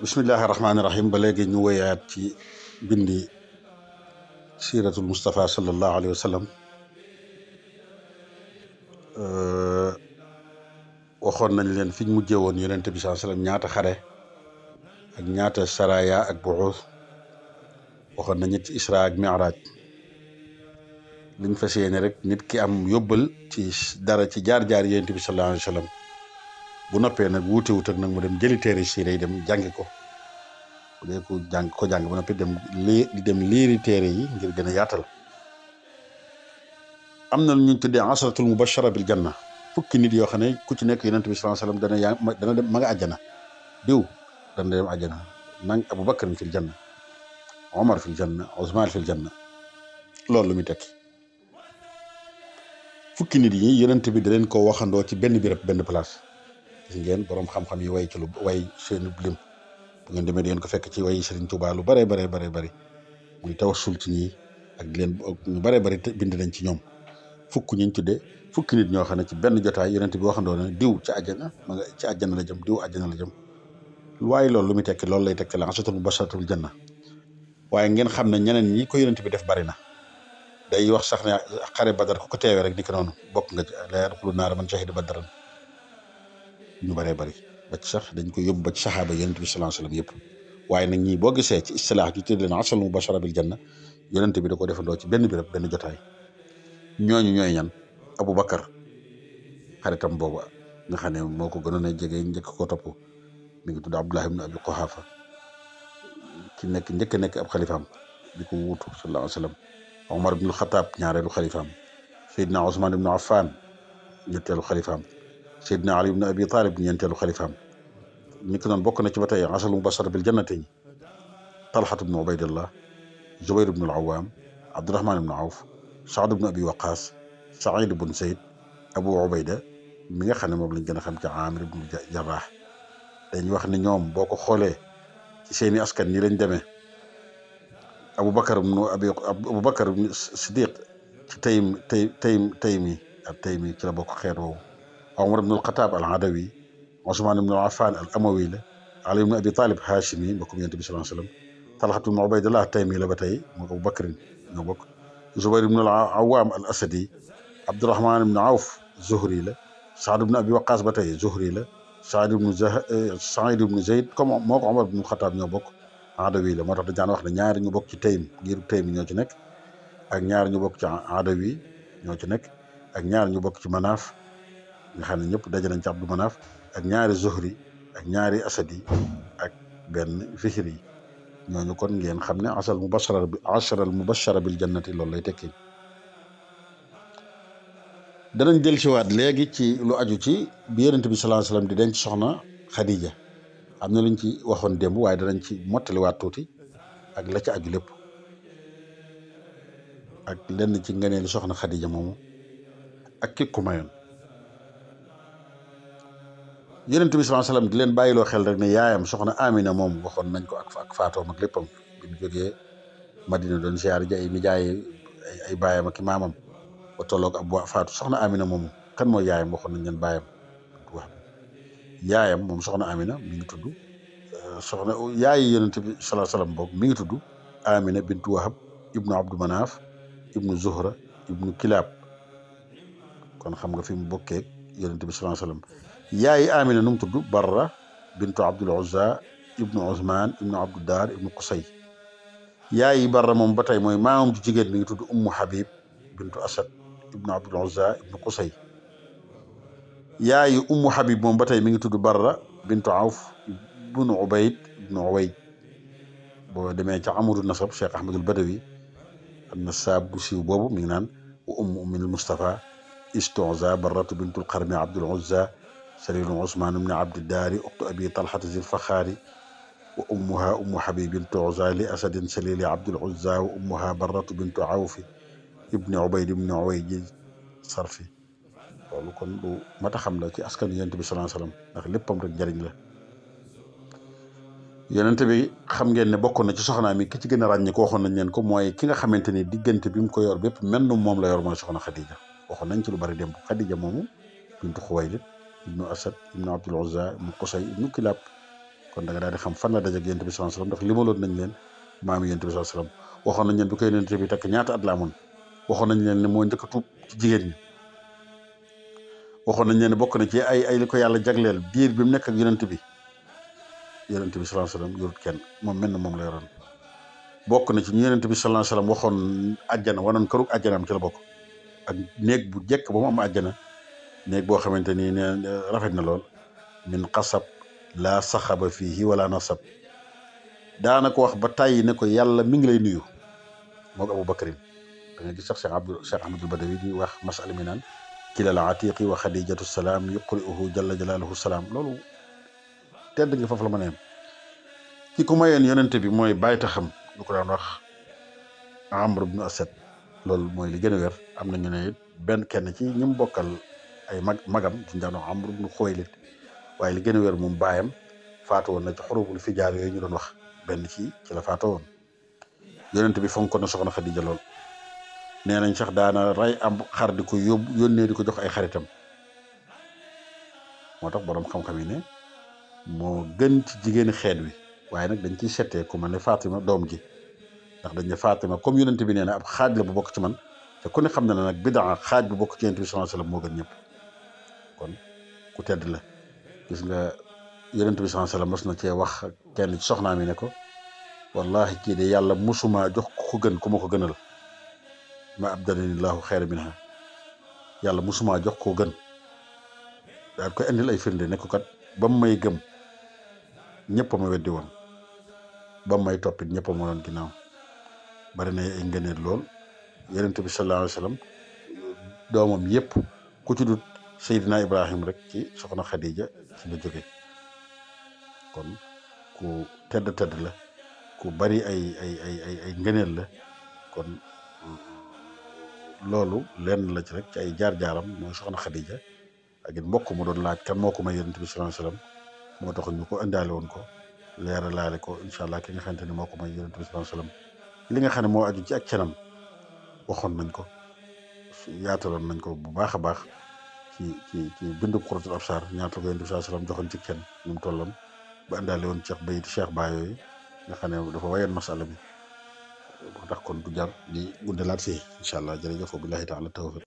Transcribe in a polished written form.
bismillahi rahmaani rahim ba léegi ñu wéyaat ci bindi siiratul Mustafa sallallahu alayhi wa sallam. waxoon nañ leen fiñ mujjee woon yonent bi sallallahu alayhi wa sallam ñaata xare ak ñaata saraya ak buxuus. waxoon nañ it ci isra ak mi'raj. liñ fas yéene rek nit ki am yóbbal ci dara ci jaar-jaar yonent bi sallallahu alayhi wa sallam bu noppee nag wuutewut ak nag mu dem jëli téere siira yi dem jàngi ko. bu dee ko jàng ba noppi dem liiri téere yi ngir gën a yaatal. am na lu ñu tuddee asratul mubashara bil janna, fukki nit yoo xam ne ku ci nekk yonent bi sallallahu alayhi wasallam dana dem ma nga àjjana. diw dana dem àjjana nang Abubakar fil janna, Omar fil janna, Ousmane fil janna. loolu lu muy tekki fukki nit yi yonent bi da leen ko waxandoo ci benn béréb benn place. gis ngeen borom xam-xam yi way ci lu way seen lim bu ngeen demee di ngeen ko fekk ci way Serigne Touba lu bare muy tawassul ci ñii ak leen ñu bare bind nañ ci ñoom. fukk ñu tuddee fukki nit ñoo xam ne ci benn jotaay yonent bi waxandoo na diw ci àjjana ma nga ci àjjana la jëm, diw àjjana la jëm. waaye loolu lu muy tekki loolu lay tekki la asratul mubasharatul janna. waaye ngeen xam ne ñeneen ñi ko yonent bi def bari na. day wax sax ne xare Badar ku ko teewee rek ni ko noonu bokk nga ci la yadxulu naara man shahida Badran. ñu bari ba ci sax dañ ko yóbbu ba ci saxaaba yonent bi sallallahu alayhi wasallam yëpp. waaye nag ñii boo gisee ci istilaax ju tudd leen asratul mubashara bil janna, yonent bi da ko defandoo ci benn béréb benn jotaay. ñooñu ñooy ñan? Aboubacar xaritam boobu nga xam ne moo ko gënoon a jege njëkk koo topp mi ngi tudd Abdullah ibn Abi Quhafa, ki njëkk a nekk ab xalifaam di ko wuutu sallallahu alayhi wasallam. Omar ibnul Xataab ñaareelu xalifaam, Seydina Ousmane ibnu Affan ñetteelu xalifaam, Seydina Ali ibn Abi Talib ñeenteelu xalifaam. ñi ko noonu bokk na ci ba tey asal mubashar bil jannati Talhat ibn Ubaydillah, Zubayr ibn al-Awwam, Abdurrahman ibn Awf, Saad ibn Abi Waqas, Saïd ibn Zayd, Abu Ubayda mi nga xam ne moom lañ gën a xam ci Amir ibn Jarrah. dañuy wax ne ñoom boo ko xoolee ci seeni askan nii lañ demee. Aboubacar ibn Siddiq ci Taymi ci la bokk xeet woowu. Omar ibn al-Khattab al-Adawi, Ousmane ibn Affan al-Amawi la, Ali ibn Abi Talib Hashimi mbokkum Yonent bi sallallahu alayhi wasallam. Talhat ibn Ubaydillah Taymi la ba tey moo ko Aboubacar ñoo bokk. Zubayr ibn al-Awwam al-Asadi, Abdurrahman ibn Awf Zuhri la, Saad ibn Abi Waqas ba tey Zuhri la, Saïd ibn Zayd comme moo ko Omar ibn al-Khattab ñoo bokk Adawi la. moo tax dañ daan wax ne ñaari ñu bokk ci Taym giiru Taym ñoo ci nekk, ak ñaari ñu bokk ci Adawi ñoo ci nekk, ak ñaari ñu bokk ci Manaf nga xam ne ñëpp daje nañ ci Abdu Manaf, ak ñaari Zuhri ak ñaari Asadi ak benn Fihri. ñooñu kon ngeen xam ne asral mubashara bil jannati loolu lay tekki. danañ del siwaat léegi ci lu aju ci bi yonent bi sallallahu alayhi wasallam di denc soxna Khadija. am na luñ ci waxoon démb waaye danañ ci mottaliwaat tuuti ak la ci aju lépp ak lenn ci ngëneelu soxna Khadija moomu ak ki ko mayoon. yonent bi sallallahu alayhi wasallam di leen bàyyiloo xel rek ne yaayam soxna Amina moom waxoon nañ ko ak faatoom ak léppam bi mu jógee Madina doon ziyaar ji ay nijaay ay baayam ak maamam ba tolloog ab faatu. soxna Amina moom kan mooy yaayam waxoon nañ leen baayam yaayam moom soxna Amina mi ngi tudd soxna yaayi yonent bi sallallahu alayhi wasallam boobu mi ngi tudd Amina bintu Wahab ibnu Abdu Manaf ibnu Zuhra ibnu Kilab. kon xam nga fi mu bokkee yonent bi sallallahu alayhi wasallam. yaayi Amina nu mu tudd Barra bintu Abdul Uzza ibnu Usman ibnu Abduddar ibnu Qusay. yaayi Barra moom ba tey mooy maamam ju jigéen mi ngi tudd Ummu Habib bintu Asad ibnu Abdul Uzza ibnu Qusay. yaayi Ummu Habib moom ba tey mi ngi tudd Barra bintu Awf ibnu Ubayd ibnu Uwayd. boo demee ca Amudu Nasab Cheikh Ahmadul Badawi am na saab bu siiw boobu mi ngi naan wa ummu ummil Mustafa istuza Barratu bintul Qarni Abdul Uzza Sariru Usman ibn Abdiddari ukhtu Abi Talhat zil Fakhari wa ummuha ummu habibin tuuza li asadin salili abdul uzza wa ummuha barratu bintu awfi ibni ubayd ibni uwayji sarfi. loolu kon lu mat a xam la ci askan yonent bi sallallahu alayhi wasallam ndax léppam rek njariñ la. yonent bi xam ngeen ne bokk na ci soxnaa mi ki ci gën a ràññi ko waxoon nañ leen ko mooy ki nga xamante ni diggante bi mu ko yor bépp menn moom la yor mooy soxna Khadija. waxoon nañ ci lu bari démb. Khadija moomu bintu Xuwaylid ibnu Asad ibnu Abdul Uzza ibnu Qusay ibnu Kilab. kon da nga daal di xam fan la dajeeg yonent bi sallallahu alayhi wasallam ndax limaloon nañ leen maami yonent bi sallallahu alayhi wasallam. waxoon nañ leen bi ko yonent bi takk ñaata at la amoon. waxoon nañ leen ne moo njëkk a tuub ci jigéen ñi. waxoon nañ leen ne bokk na ci ay li ko yàlla jagleel diir bi mu nekk ak yonent bi sallallahu alayhi wasallam yorut kenn moom mel na moom la yoroon. bokk na ci ñu yonent bi sallallahu alayhi wasallam waxoon àjjana wanoon kërug àjjanaam ci la bokk ak néeg bu jekk ba mu am àjjana néeg boo xamante ni ne rafet na lool min qasab laa saxaba fiihi wala nasab. daana ko wax ba tàyyi ne ko yàlla mi ngi lay nuyu moog Abu Bakrin. da nga gis sax Cheikh Ahmadul Badawi di wax masala mi naan kilal atiqi wa xadijatu salaam yuqri'uhu jalla jalaaluhu salaam. loolu tedd nga foofu la ma neem. ki ku mayeen yonente bi mooy bàyyi taxam ñu ko daan wax Amr ibn Asad. loolu mooy li gën a wér. am na ñu ne benn kenn ci ñi mu bokkal ay magam ci daan wax Amr ibn Xuwaylid. waaye li gën a wér moom baayam faatu woon na ci xurubul fijaar yooyu ñu doon wax benn ci la faatu woon. yonente bi fonk na soxna Xadija lool. nee nañ sax daana rey am xar di ko yónnee di ko jox ay xaritam. moo tax boroom xam-xam yi ne moo gën ci jigéeni xeet wi. waaye nag dañ ciy settee ku mel ne Fatima doom ji ndax dañ ne Fatima comme yonent bi nee na ab xaaj la bu bokk ci man te ku ne xam na ne nag bidaa xaaj bu bokk ci yonent bi sallallahu alayhi wasallam moo gën ñëpp. kon ku tedd la. gis nga yonent bi sallallahu alayhi wasallam mos na cee wax kenn ci soxnaam yi ne ko wallahi kii de yàlla musuma jox ko gën ku ma ko gënal ma abdalanillahu xayra minha. yàlla musuma jox ko gën daal koy indil ay firnde ne ko kat ba mu may gëm ñëpp ma weddi woon ba mu may toppit ñëpp ma doon ginnaaw. bari na ay ngëneel lool. yonent bi sallallahu alayhi wasallam doomam yëpp ku ci dut Seydina Ibrahim rek ci soxna Khadija ci la jóge. kon ku tedd la ku bari ay ngëneel la. kon loolu lenn la ci rek ci ay jaar-jaaram mooy soxna Khadija ak it mbokk mu doon laaj kan moo ko may yonent bi sallallahu alayhi wasallam moo tax ñu ko indaale woon ko leeralaale ko incha allah ki nga xamante ni moo ko may yonent bi sallallahu alayhi wasallam. li nga xam ne moo aju ci ak cenam waxoon nañ ko yaataloon nañ ko bu baax a baax ci bindu Qurratul Absar ñaata ko yonent bi sallallahu alayhi wasallam joxoon ci cen ñu mu tolloon ba indaale woon ci bayti Cheikh Ba yooyu nga xam ne dafa wayoon masala bi. moo tax kon du jar di guddalaat fii incha allah jërëjëf billahi taala tawfiq